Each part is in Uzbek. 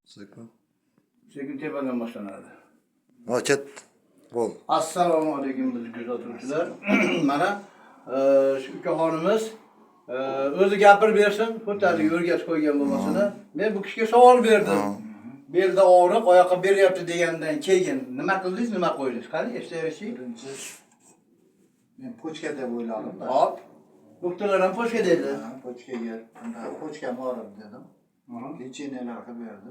Sekin. Sekin tepadan boshlanadi. Ha, ket. Bo'ldi. Assalomu alaykum, biz kuzatuvchilar. Mana shu ukaxonimiz o'zi gapirib bersin, xuddi haligi o'rgatib qo'ygan bo'lmasada. Men bu kishiga savol berdim. Belda og'riq, oyoqqa beryapti degandan keyin nima qildingiz, nima qo'ydingiz? Qani, eshitaylik. Birinchi men почка deb o'yladim da. Hop. Doktorlar ham почка dedi. Ha, почка ga unda почка m og'ridi dedim. Лечения lar qilib berdi.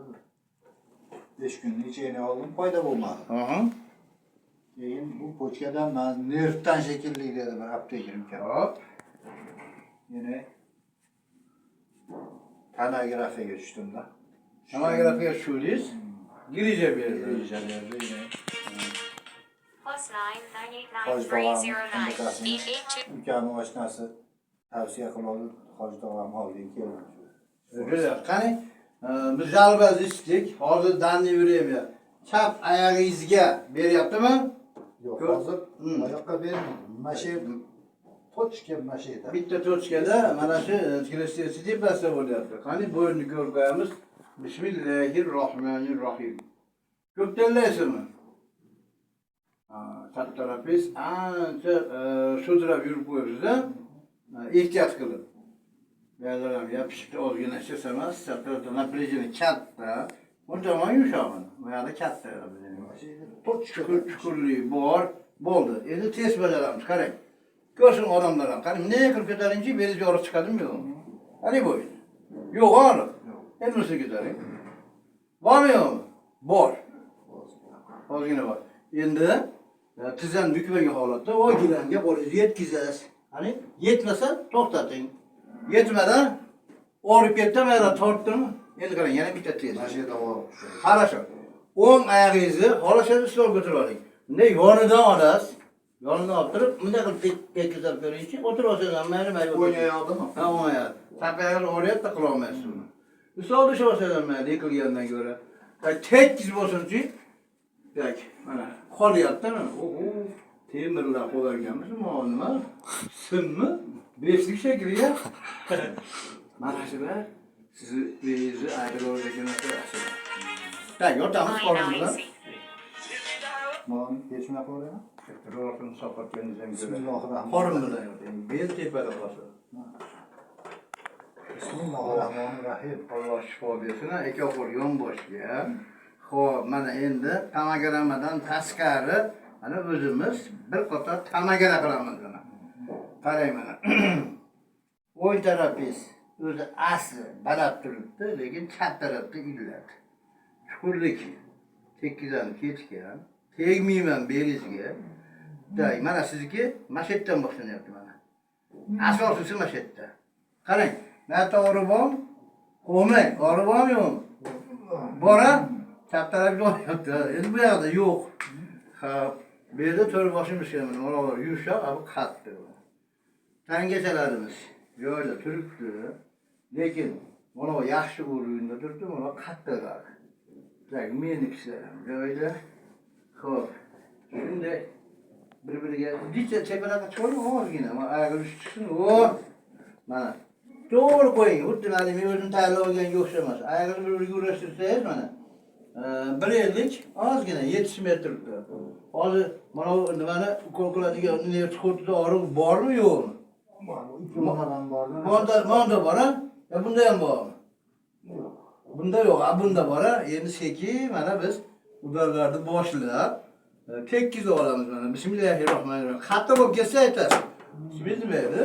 Bir 5 kun лечение oldim, foyda bo'lmadi. Keyin bu почка dan man nervdan shekilli dedi bir aptekar ukam. Hop. Yana tomografiyaga tushdimda. Tomografiyaga tushdingiz. Грыжа berdi. Грыжа berdi yine. +9 9 8 9 Hoji 3 tog'am 0 9 bunaqasini 8 8 2. ukamni oshnasi tavsiya qiladi, hoji tog'am oldiga keldim. Güzel. Qani, biz жалоба eshitdik. Hozir данный время chap oyog'ingizga beryaptimi? Yo'q, Ko'r- hozir oyoqqa bermaydi. Mana shu yerda, точка mana shu yerda. Bitta точка da mana shu крестец tepasida bo'lyapti. Qani, bo'yinni ko'rib qo'yamiz. Bismillahir rohmanir rohim. Ko'p tanlaysizmi? Ha, chap tarafingiz ancha sudrab yurib qo'yibsiz-a? Ha, ehtiyot qilib. Bu yerlar ham yopishibdi, ozgina emas, chap tarafda напряжение katta. Bu tomon yumshoq mana. Bu yoqda katta напряжение. Mana shu yerda точка. Chuqur, chuqurlik bor. Bo'ldi. Endi test bajaramiz. Qarang. Ko'rsin odamlar ham. Qarang, bunday qilib ko'taringchi, belingiz yorug' chiqadimi, yo'qmi? Qarang bo'yin. Yo'q, og'riq. Yo'q. Endi bunisi ko'taring. Bormi, yo'qmi? Bor. Ozgina bor. Endi tizzani bukmagan holatda o gilamga qo'lingizni yetkazasiz. Qani, yetmasa to'xtating. Yetmadan og'rib ketdimi, yana tortdimi? Endi qarang, yana bitta test. Mana shu yerda og'riq tushadi. Хорошо. O'ng oyog'ingizni xohlasangiz stolga o'tirib oling. Bunday yonidan olasiz. Yonidan olib turib, bunday qilib tekkizib ko'ringchi, o'tirib olsangiz ham mayli, mayli. O'ng oyog'dami? Ha, o'ng oyoq. Chap oyog'ingiz og'riyapti, qila olmaysiz uni. Stolda ushlab olsangiz ham mayli, yiqilgandan ko'ra. Так, tekis bo'lsinchi. Так, mana qolyapti mana. Oho, temirlar qo'yarkanmiz, nima? Simmi? Beshlik shekilli ya. Mana shular sizni belingizni ayirib narsa. Так, yotamiz qorin bilan. Mana hech nima qilaman. Rohini sovqotganingizdan ko'ra. Bismillahirrohmanirrohim. Qorin bilan yoting. Bel tepada qolsin. Bismillahirrohmanirrohim. Alloh shifo bersin. Ikki qo'l yonboshga. Xo'p, mana endi tomogrammadan tashqari mana o'zimiz bir qator tomogramma qilamiz mana. Qarang mana. O'ng tarafingiz o'zi asli baland turibdi, lekin chap tarafda illat. Chuqurlik tekkidan ketgan. Tegmayman belingizga. Так, mana sizniki mana shu yerdan boshlanyapti mana. Asosiysi mana shu yerda. Qarang, mana yerda og'riq bormi? Qo'ymang, og'riq bormi, yo'qmi? Bor a? Chap tarafga olyapti. Endi bu yoqda yo'q. Ha, bu yerda to'rt boshimiz mana mana yumshoq, bu qattiq. Tangachalarimiz joyida turibdi. Lekin mana bu yaxshi уровень da turibdi, mana bu qattiqroq. Так, menikislar ham joyida. Xo'p, shunday bir-biriga bitta tepalarga chiqarib ozgina, mana oyog'i chiqsin. O! Mana. To'g'ri qo'ying. Xuddi mana men o'zim tayyorlab olganga o'xshamas. Oyog'ini bir-biriga urashtirsangiz mana. 1,50 ozgina yetishmay turibdi. Hozir mana bu nimani ukol qiladigan nerv xuddi og'riq bormi, yo'qmi? Bor, ikki monadan bor. Bunda bor a? Ya bunda ham bormi? Yo'q. Bunda yo'q, a bunda bor a? Endi sekin mana biz удар larni boshlab tekkizib olamiz mana. Bismillahirrohmanirrohim. Xato bo'lib ketsa aytasiz. Ismingiz nima edi?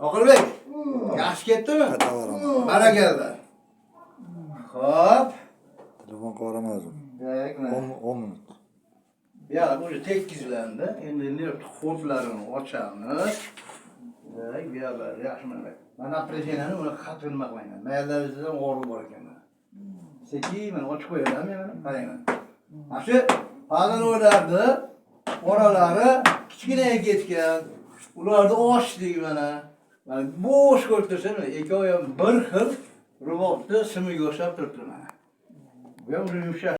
Oqilbek. Yaxshi ketdimi? Qaytaveraman. Barakalla. Xo'p. Telefon qilib yuboraman o'zim. Так, mana. 10 minut. Bu yoq уже tekkizlandi. Endi nerv ход larini ochamiz. Так, bu yoqlar yaxshi mana. Mana напряжение ni uni qattiq nima qilmayman. Mayallaringizdan og'riq bor ekan mana. Sekin mana ochib qo'yaman mana. Qarang mana. Mana shu позвонок larni oralari kichkina ketgan. Ularni ochdik mana. Mana bo'sh ko'rib tursa, mana ikkovi ham bir xil rubobni simiga o'xshab turibdi mana. Bu ham yumshoq.